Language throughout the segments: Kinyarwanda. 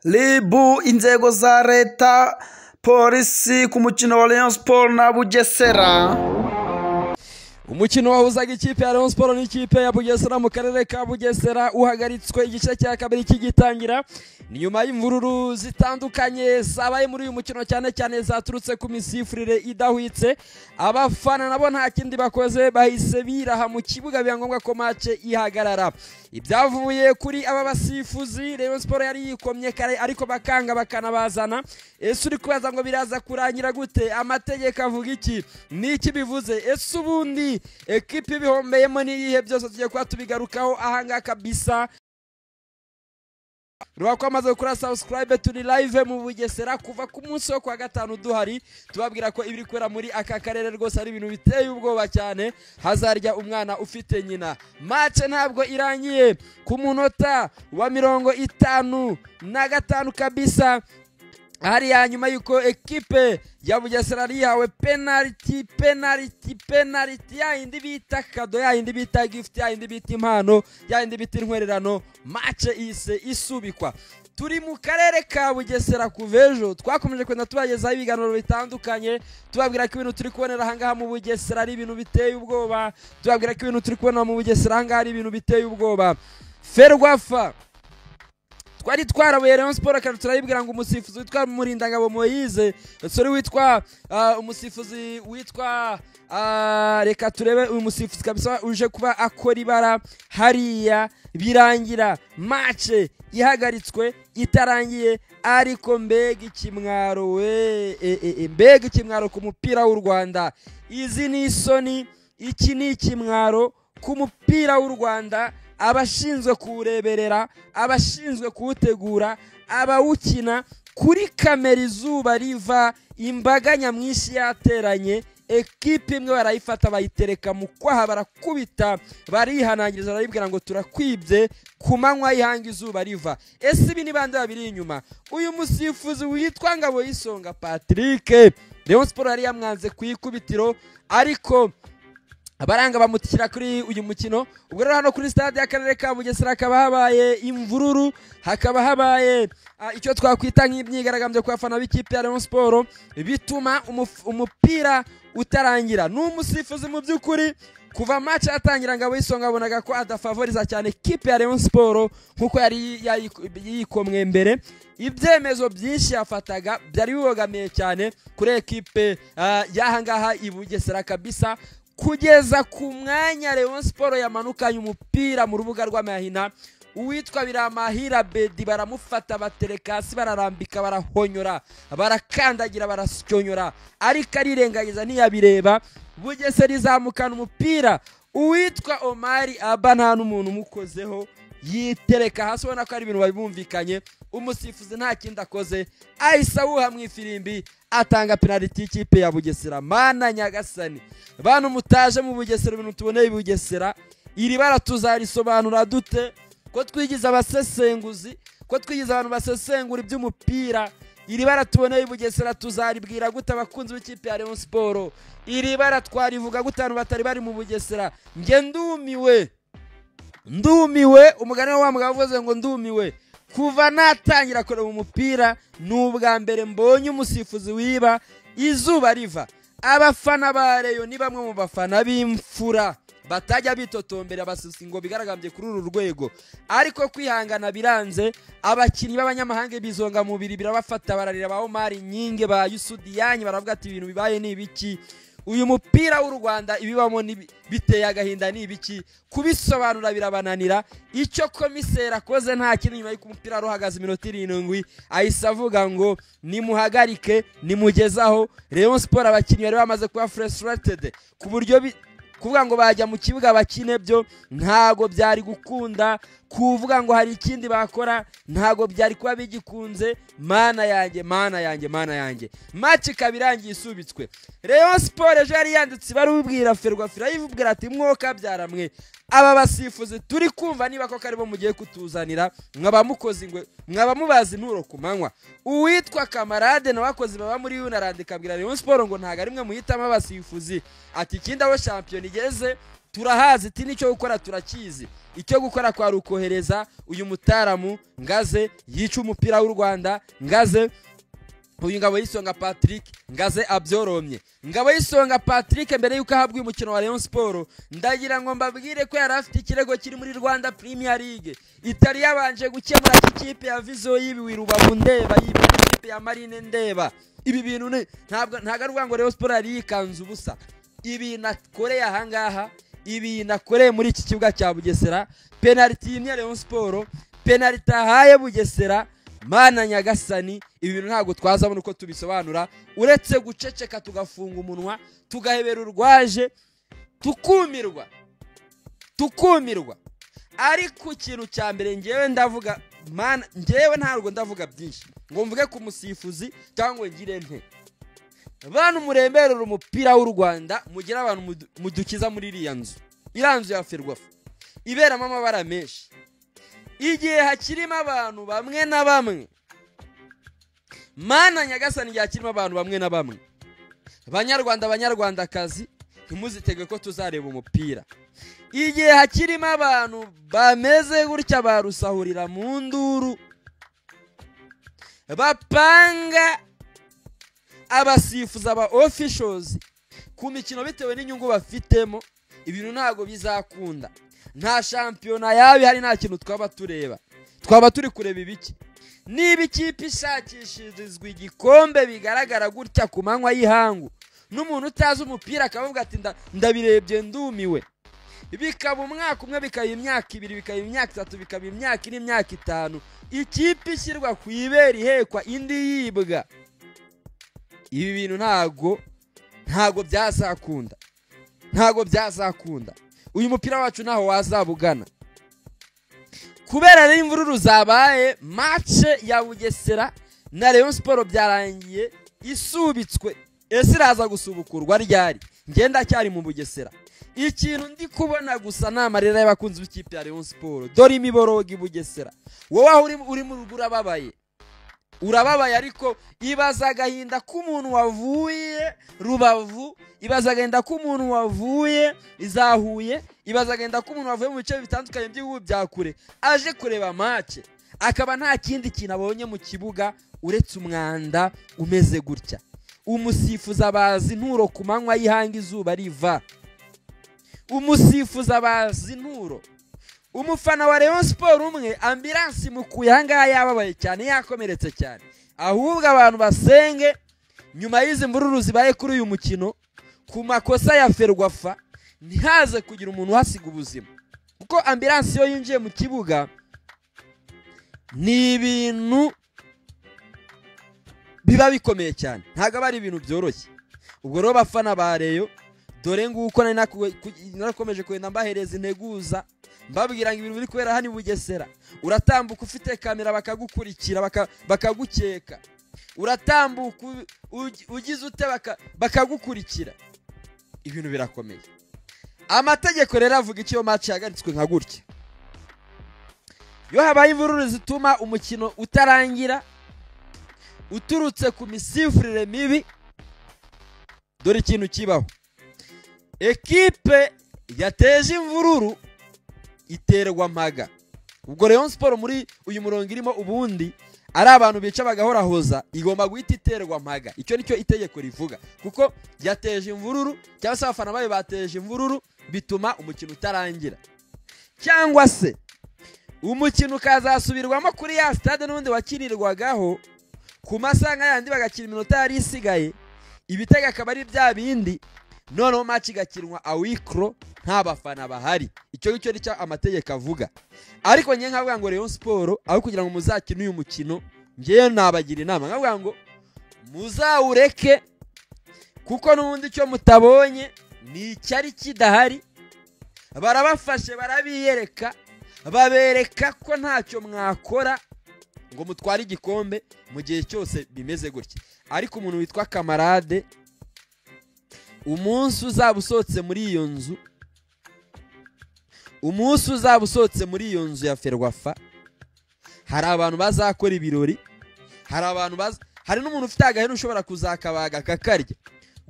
RIB, inzego za leta, polisi ku mukino wa Rayon Sports na Bugesera. Umukino wahuzaga ikipe ya Rayon Sports n'ikipe ya Bugesera mu karere ka Bugesera uhagaritswe igice cya kabiri kigitangira. Ni nyuma y'imvururu zitandukanye zabaye muri uyu mukino, cyane cyane zaturutse ku misifurire idahwitse. Abafana nabo nta kindi bakoze, bahise biraha mu kibuga, biba ngombwa ko match ihagarara. Ibyavuye kuri aba basifuzi, Rayon Sports yari yikomye kare ariko bakanga bakanabazana. Ese uri kubaza ngo biraza kurangira gute? Amategeko avuga iki? Niki bivuze? Ese ubundi ekipe ibihombeyemo n'iyihe? Byose tugiye kuba tubigarukaho ahangaha kabisa. Ruba amaze gukora subscribe. Turi live mu Bugesera kuva ku munsi wo kwa gatanu duhari, tubabwira ko ibiri kubera muri aka karere rwose ari ibintu biteye ubwoba cyane, hazarya umwana ufite nyina. Match ntabwo irangiye. Ku munota wa 55 kabisa hariya, nyuma y'uko ekipe ya Bugesera yihawe penalty, penalty, penalty, ya yindi bita cadeau, ya yindi bita gift, ya yindi bita impano, ya yindi bita intwererano, match ise isubikwa. Turi mu karere ka Bugesera kuva ejo, twakomeje kugenda tubagezaho ibiganiro bitandukanye, tubabwira ko ibintu turi kubonera ahangaha mu Bugesera ari ibintu biteye ubwoba, tubabwira ko ibintu turi kubona mu Bugesera ahangaha ari ibintu biteye ubwoba. Ferwafa, twari twarabuye Rayon Sports kandi turayibwira ngo umusifuzi witwa Murindangabo Moise, sorry, witwa umusifuzi witwa reka turebe uyu musifuzi kabisa uje kuba akora ibara hariya, birangira match ihagaritswe itarangiye. Ariko mbega ikimwaro we! Mbega ikimwaro ku mupira w'u Rwanda! Izi ni isoni, iki ni ikimwaro ku mupira w'u Rwanda. Abashinzwe kuwureberera, abashinzwe kuwutegura, abawukina, kuri kamera izuba riva, imbaga nyamwinshi yateranye, ekipe imwe barayifata bayitereka mu kwaha, barakubita, barihanangiriza, barayibwira ngo turakwibye ku manywa y'ihanga, izuba riva. Ese ibi ni bande babiri inyuma? Uyu musifuzi witwa Ngabo y'Isonga Patrick, Rayon Sports yari yamwanze ku ikubitiro, ariko abaranga bamutikira kuri uyu mukino. Ubwo rero hano kuri stade y'akarere ka Bugesera hakaba habaye imvururu, hakaba habaye icyo twakwita nk'imyigaragambyo ku bafana b'ikipe ya Rayon Sports, bituma umupira utarangira. Ni umusifuzi mu by'ukuri kuva match yatangira, Ngabo y'Isonga, abonaga ko adafavoriza cyane kipe ya Rayon Sports nkuko yari yikomwe mbere. Ibyemezo byinshi yafataga byari bibogamiye cyane kuri ekipe y'ahangaha i Bugesera kabisa, kugeza ku mwanya Rayon Sports yamanukanye umupira mu rubuga rw'amahina, uwitwa Biramahira Bedi baramufata batereka hasi, bararambika, barahonyora, barakandagira, barasyonyora, ariko arirengagiza ntiyabireba. Bugesera izamukana umupira, uwitwa Omari Aba nta n'umuntu umukozeho, yitereka hasi, ubona ko ari ibintu babumvikanye. Umusifuzi nta kindi akoze, ahise awuha mu ifirimbi, atanga penaliti y'ikipe ya Bugesera. Mana nyagasani, bantu mutaje mu Bugesera, ibintu tuboneye i Bugesera, iri bara tuzarisobanura dute? Ko twigize abasesenguzi, ko twigize abantu basesengura iby'umupira, iri bara tuboneye i Bugesera tuzaribwira gute abakunzi b'ikipe ya Rayon Sports? Iri bara twarivuga gute abantu batari bari mu Bugesera? Njye ndumiwe, ndumiwe. Umugani wa mugabo uvuze ngo ndumiwe. Kuva natangira kureba umupira, ni ubwa mbere mbonye umusifuzi wiba izuba riva. Abafana ba Rayon ni bamwe mu bafana b'imfura batajya bitotombera abasusi ngo bigaragambye kuri uru rwego, ariko kwihangana biranze. Abakinnyi b'abanyamahanga bizonga mubiri birabafata, bararira, ba Omar Nyinge, ba Yusudiyanyi, baravuga ati ibintu bibaye ni ibiki? Uyu mupira w'u Rwanda ibibamo biteye agahinda, ni ibiki? Kubisobanura birabananira. Icyo komiseri akoze nta kintu, nyuma y'uko umupira ruhagaze iminota 7, ahise avuga ngo nimuhagarike, nimugezaho. Rayon Sports abakinnyi bari bamaze kuba frustrated ku buryo kuvuga ngo bajya mu kibuga bakine byo ntago byari gukunda, kuvuga ngo hari ikindi bakora ntago byari kuba bigikunze. Mana yanjye, mana yanjye, mana yanjye! Match ikaba irangiye isubitswe. Rayon Sports ejo yari yanditse barubwira Ferwafa, irayibwira ati mwoka byaramwe, aba basifuzi turi kumva niba koko aribo mugiye kutuzanira, mwaba mukoze ingwe, mwaba mubazi inturo ku manywa. Uwitwa Kamarade nawe akoze baba muri yunarandika, abwira Rayon Sports ngo ntago ari mwe muhitamo abasifuzi, ati ikindi aho shampiyona igeze Turahazi iti nicyo gukora turakizi. Icyo gukora kwa rukohereza uyu mutaramu ngaze yica umupira w'u Rwanda, ngaze uyu Ngabo y'Isonga Patrick ngaze abyoromye. Ngabo y'Isonga Patrick mbere yuko ahabwa umukino wa Rayon Sport, ndagira ngo mbabwire ko yari afite ikirego kiri muri Rwanda Premier League itari yabanje gukemura ikipe ya Vizo yibiwe Rubavu ndeba, yibiwe ikipe ya Marine ndeba. Ibi bintu ntabwo ari ngo Rayon Sport yari yikanze ubusa. Ibi nakoreye ahangaha, ibi nakoreye muri iki kibuga cya Bugesera, penalty yimye Rayon Sport, penalty ahaye Bugesera. Mana nyagasani, ibi bintu ntabwo twazabona uko tubisobanura uretse guceceka tugafunga umunwa tugahebera urwaje tukumirwa. Ariko ikintu cya mbere ngewe ndavuga, mana ngewe ntabwo ndavuga byinshi ngo mvuge ku musifuzi cyangwa ngire nte. Bantu muremberera umupira w'u Rwanda, mugira abantu mudukiza muri iriya nzu, iriya nzu ya Ferwafa iberamo amabara menshi. Igihe hakirimo abantu bamwe na bamwe, mana nyagasani, igihe hakirimo abantu bamwe na bamwe, banyarwanda banyarwandakazi, ntimuzitege ko tuzareba umupira. Igihe hakirimo abantu bameze gutya barusahurira mu nduru, bapanga abasifuza aba officials ku mikino bitewe n'inyungu bafitemo, ibintu ntago bizakunda. Nta shampiyona yabi hari, nta kintu twaba tureba, twaba turi kureba ibiki. Niba ikipe ishakishirizwa igikombe bigaragara gutya ku manywa y'ihangu, n'umuntu utazi umupira akavuga ati ndabirebye ndumiwe, bikaba umwaka umwe, bikaba imyaka ibiri, bikaba imyaka itatu, bikaba imyaka ine, imyaka itanu, ikipe ishyirwa ku ibere ihekwa indi yibwa. Ibi bintu ntago byazakunda, ntago byazakunda. Uyu mupira wacu naho wazabugana. Kubera rero imvururu zabaye, match ya Bugesera na Rayon Sport byarangiye isubitswe. Ese iraza gusubukurwa ryari? Ngenda cyari mu Bugesera. Ikintu ndi kubona gusa ni amarira y'abakunzi b'ikipe ya Rayon Sport. Dore imiborogo i Bugesera. Wowe aho uri mu rugo urababaye. Urababaye, ariko ibaza agahinda k'umuntu wavuye Rubavu, ibaza agahinda k'umuntu wavuye Izahuye, ibaza agahinda k'umuntu wavuye mu bice bitandukanye by'ibihugu bya kure aje kureba match, akaba nta kindi kintu abonye mu kibuga uretse umwanda umeze gutya. Umusifuza abazi nturo ku manywa y'ihanga izuba riva. Umusifuza abazi nturo. Umufana wa Rayon Sport umwe ambulance mukuye ahangaha yababaye cyane, yakomeretse cyane. Ahubwo abantu basenge nyuma y'izi mvururu zibaye kuri uyu mukino ku makosa ya Ferwafa, ntihaze kugira umuntu uhasiga ubuzima, kuko ambulance yo yinjiye mu kibuga ni ibintu biba bikomeye cyane, ntabwo aba ari ibintu byoroshye. Ubwo rero bafana ba Rayon, dore nguko narakomeje kugenda mbahereza integuza, mbabwira ngo ibintu biri kubera hano i Bugesera. Uratambuka ufite kamera bakagukurikira, bakagukeka. Uratambuka ugize ute bakagukurikira. Ibintu birakomeye. Amategeko rero avuga icyo match yahagaritswe nka gutya. Iyo habaye imvururu zituma umukino utarangira uturutse ku misifurire mibi, dore ikintu kibaho. Ekipe yateje imvururu iterwa mpaga. Ubwo Rayon Sport muri uyu murongo irimo ubundi ari abantu bica bagahorahoza, igomba guhita iterwa mpaga. Icyo nicyo itegeko rivuga, kuko yateje imvururu cyangwa se abafana bayo bateje imvururu bituma umukino utarangira, cyangwa se umukino ukazasubirwamo kuri ya stade n'ubundi wakinirwagaho ku masaha yandi bagakina iminota yari isigaye, ibitego akaba ari bya bindi, noneho match igakinwa awikro nta bafana bahari. Icyo ngicyo nicyo amategeko avuga. Ariko ngiye nkavuga ngo Rayon Sport aho kugira ngo muzakine uyu mukino, ngiye nabagira inama nkavuga ngo muzawureke, kuko n'ubundi icyo mutabonye ni icyari kidahari. Barabafashe barabiyereka, babereka ko ntacyo mwakora ngo mutware igikombe mu gihe cyose bimeze gutya. Ariko umuntu witwa Kamarade, umunsi uzaba usohotse muri iyo nzu, umunsi uzaba usohotse muri iyo nzu ya Ferwafa, hari abantu bazakora ibirori, hari abantu hari n'umuntu ufite agahene ushobora kuzakabaga kakarya.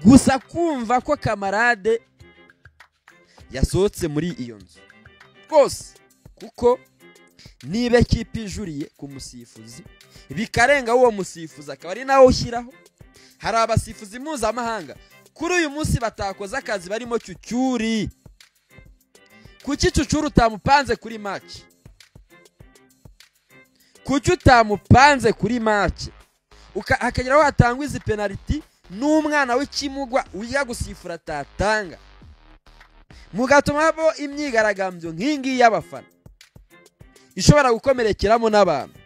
Gusa kumva ko Kamarade Yasohotse muri iyo nzu rwose, kuko niba ekipe ijuriye ku musifuzi bikarenga uwo musifuzi akaba ari nawe ushyiraho. Hari abasifuzi mpuzamahanga kuri uyu munsi batakoze akazi barimo Cucuri. Kuki Cucuri utamupanze kuri match? Kuki utamupanze kuri match? Hakagera aho hatangwa izi penaliti n'umwana w'ikimugwa ujya gusifura atatanga, mugatuma habo imyigaragambyo nk'ingiyi y'abafana ishobora gukomerekeramo n'abantu.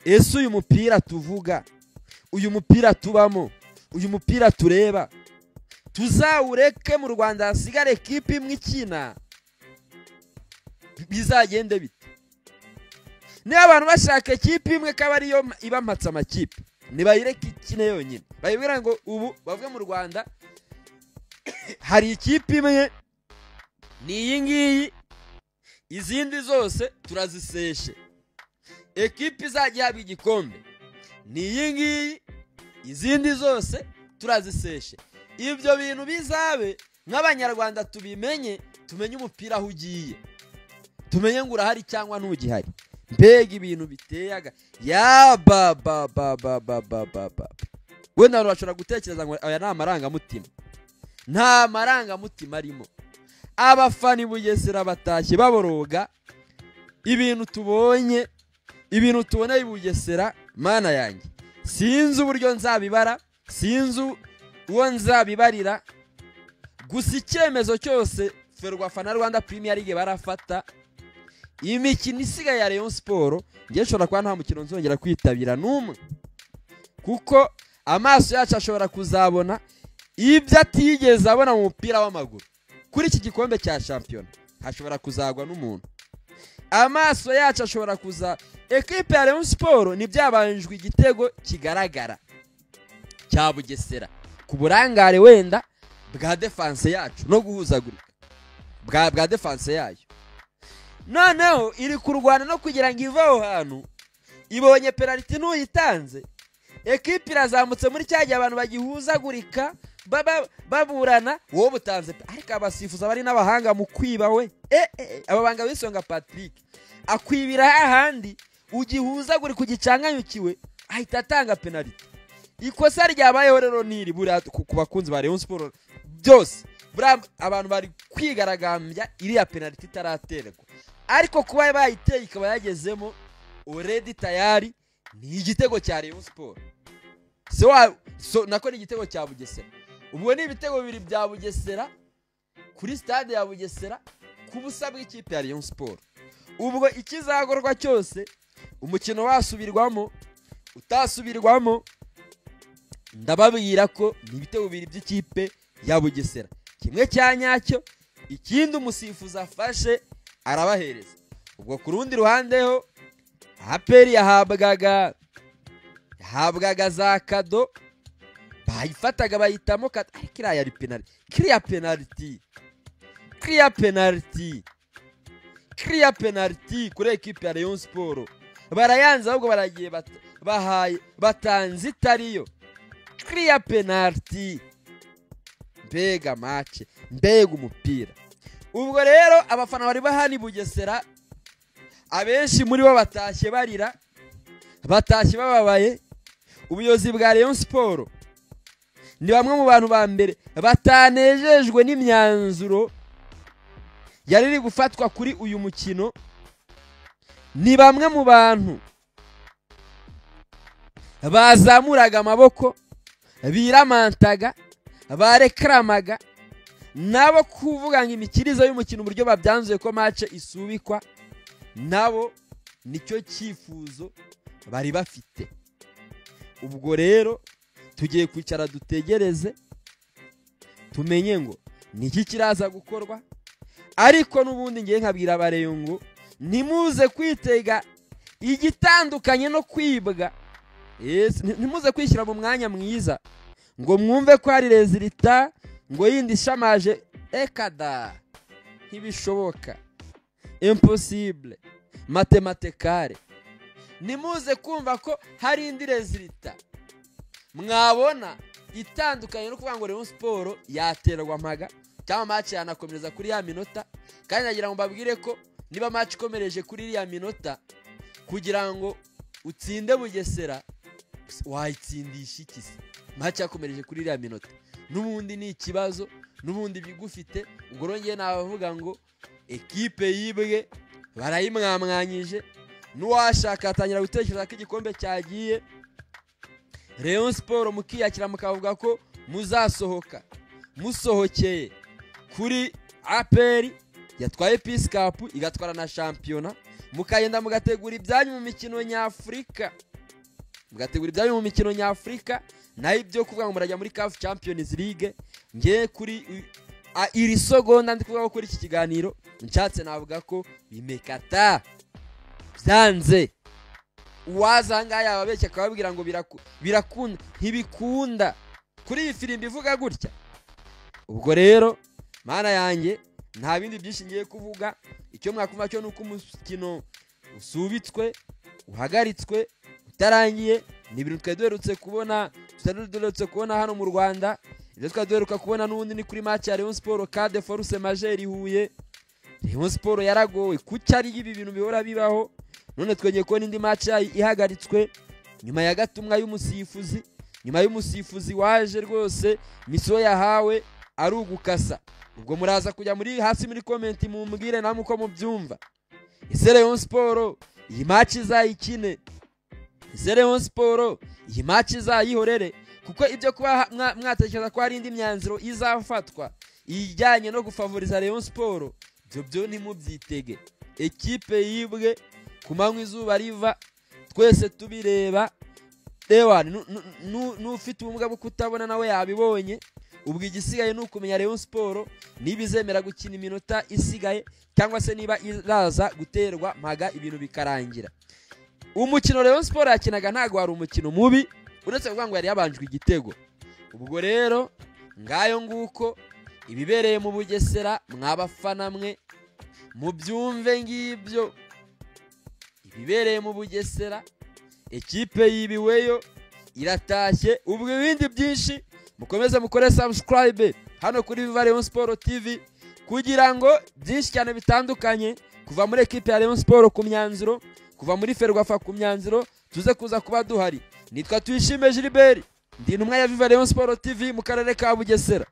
Ese uyu mupira tuvuga, uyu mupira tubamo, uyu mupira tureba, tuzawureke mu Rwanda hasigare ekipe imwe ikina, bizagende bite? Niba abantu bashaka ekipe imwe kaba ariyo ibampatse amakipe, nibayireke ikine yonyine. Bayibwira ngo ubu bavuge mu Rwanda hari ikipe imwe, ni iyi ngiyi, izindi zose turaziseshe. Ekipe izajya ihabwa igikombe ni iyi ngiyi, izindi zose turaziseshe. Ibyo bintu bizabe nk'Abanyarwanda tubimenye, tumenye umupira aho ugiye, tumenye ngo urahari cyangwa ntugihari. Mbega ibintu biteyaga ya ba ba ba ba ba ba ba ba. Wenda abantu bashobora gutekereza ngo aya ni amarangamutima. Nta marangamutima arimo. Abafana i Bugesera batashye baboroga. Ibintu tubonye, ibintu tubona i Bugesera, mana yanjye, sinzi uburyo nzabibara, sinzi uwo nzabibarira. Gusa icyemezo cyose Ferwafa na Rwanda Premier League barafata, imikino isigaye ya Rayon Sport ngiye nshobora kuba nta mukino nzongera kwitabira n'umwe, kuko amaso yacu ashobora kuzabona ibyo atigeze abona mu mupira w'amaguru. Kuri iki gikombe cya shampiyona hashobora kuzagwa n'umuntu. Amaso yacu ashobora kuza. Ekipe ya Rayon Sport ntibyabanjwe igitego kigaragara cya Bugesera ku burangare wenda bwa defense yacu no guhuzagurika bwa defense yayo. Noneho iri kurwana no kugira ngo ive aho hantu, ibonye penaliti n'uyitanze. Ekipe irazamutse muri cya gihe abantu bagihuzagurika baburana, wowe butanze. Ariko abasifuza bari n'abahanga mu kwiba we. Aba banga bisonga Patrick akwibira ahandi ugihuzagurika ugicanganyukiwe ahita atanga penaliti. Ikosa ryabayeho rero niri buriya ku bakunzi ba Rayon Sport byose, buriya abantu bari kwigaragambya iriya penaliti itaraterwa, ariko kuba bayiteye ikaba yagezemo already tayari ni igitego cya Rayon Sport. So nako ni igitego cya Bugesera. Ubwo ni ibitego bibiri bya Bugesera kuri stade ya Bugesera ku busa bw'ikipe ya Rayon Sport. Ubwo ikizagorwa cyose, umukino wasubirwamo utasubirwamo, ndababwira ko ni ibitego bibiri by'ikipe ya Bugesera, kimwe cya nyacyo, ikindi umusifuzi afashe arabahereza. Ubwo ku rundi ruhande ho APR yahabwaga za kado, bayifataga bayitamo kado, ariko iriya yari penaliti, kiriya penaliti, kiriya penaliti, kiriya penaliti kuri ekipe ya Rayon Sport barayanze, ahubwo baragiye bahaye batanze itariyo. Kiriya penaliti, mbega match, mbega umupira. Ubwo rero abafana bari bahani Bugesera, abenshi muri bo batashye barira, batashye bababaye. Ubuyobozi bwa Rayon Sport ni bamwe mu bantu ba mbere batanejejwe n'imyanzuro yari iri gufatwa kuri uyu mukino. Ni bamwe mu bantu bazamuraga amaboko, biramantaga, barekramaga, nabo kuvuga ngo imikirizo y'umukino uburyo babyanzuye ko match isubikwa, nabo nicyo cyifuzo bari bafite. Ubwo rero tugiye kwicara dutegereze tumenye ngo niki kiraza gukorwa. Ariko n'ubundi ngiye nkabwira abareyo ngo ntimuze kwitega igitandukanye no kwibwa. Yes, ntimuze kwishyira mu mwanya mwiza ngo mwumve ko hari rezilita ngo yindi shamaje. Ekada, ntibishoboka, impossible, matematikare. Nimuze kumva ko hari indi rezilita mwabona itandukanye no kuvuga ngo Rayon Sport yaterwa mpaga Cyangwa match yanakomereza kuri ya minota. Kandi nagira ngo mbabwire ko niba match ikomereje kuri iriya minota, kugira ngo utsinde Bugesera wayitsindisha iki se? Match yakomereje kuri iriya minota n'ubundi ni ikibazo, n'ubundi bigufite. Ubwo rero ngewe nabavuga ngo ekipe yibwe barayimwamwanyije, n'uwashaka atangira gutekereza ko igikombe cyagiye. Rayon Sport mukiyakira mukavuga ko muzasohoka musohokeye kuri APR yatwaye Peace Cup igatwara na shampiyona, mukagenda mugategura ibyanyu mu mikino nyafurika, mugategura ibyanyu mu mikino nyafurika. Naho ibyo kuvuga ngo murajya muri CAF Champions League, nge kuri iri sogonda ndi kuvuga ko kuri iki kiganiro nshatse navuga ko bimekata byanze. Uwaza ngaha yababeshya akababwira ngo birakunda, ntibikunda kuri iyi firimbi ivuga gutya. Ubwo rero mana yanjye nta bindi byinshi ngiye kuvuga, icyo mwakumva cyo nuko umukino usubitswe, uhagaritswe, utarangiye. Ni ibintu twari duherutse kubona, tutari duherutse kubona hano mu Rwanda. Ibyo twari duheruka kubona n'ubundi ni kuri match ya Rayon Sport cas de force majeure Huye. Rayon Sport yaragowe, kuki ari ibi bintu bihora bibaho? None twongeye kubona indi match ihagaritswe nyuma ya gatumwa y'umusifuzi, nyuma y'umusifuzi waje rwose misiyo yahawe ari ugukasa. Ubwo muraza kujya muri hasi muri comment mumbwire namwe uko mubyumva. Ese Rayon Sport iyi match izayikine? Ese Rayon Sport iyi match izayihorere? Kuko ibyo kuba mwatekereza ko hari indi myanzuro izafatwa ijyanye no gufavoriza Rayon Sport, ibyo byo ntimubyitege. Ekipe yibwe ku manywa izuba riva, twese tubireba. Ewa n'ufite ubumuga bwo kutabona nawe yabibonye. Ubwo igisigaye ni ukumenya Rayon Sport niba izemera gukina iminota isigaye cyangwa se niba iraza guterwa mpaga ibintu bikarangira. Umukino Rayon Sport yakinaga ntago wari umukino mubi, uretse kuvuga ngo yari yabanjwe igitego. Ubwo rero ngayo nguko ibibereye mu Bugesera, mwabafana mwe mubyumve ngibyo. Ibibereye mu Bugesera, ekipe yibiweyo iratashye. Ubwo ibindi byinshi mukomeze mukore subscribe hano kuri Viva Rayon Sport TV kugira ngo byinshi cyane bitandukanye kuva muri ekipe ya Rayon Sport ku myanzuro, kuva muri Ferwafa ku myanzuro, tuze kuza kuba duhari. Nitwa Tuyishime Gilbert, ndi intumwa ya Viva Rayon Sport TV mu karere ka Bugesera.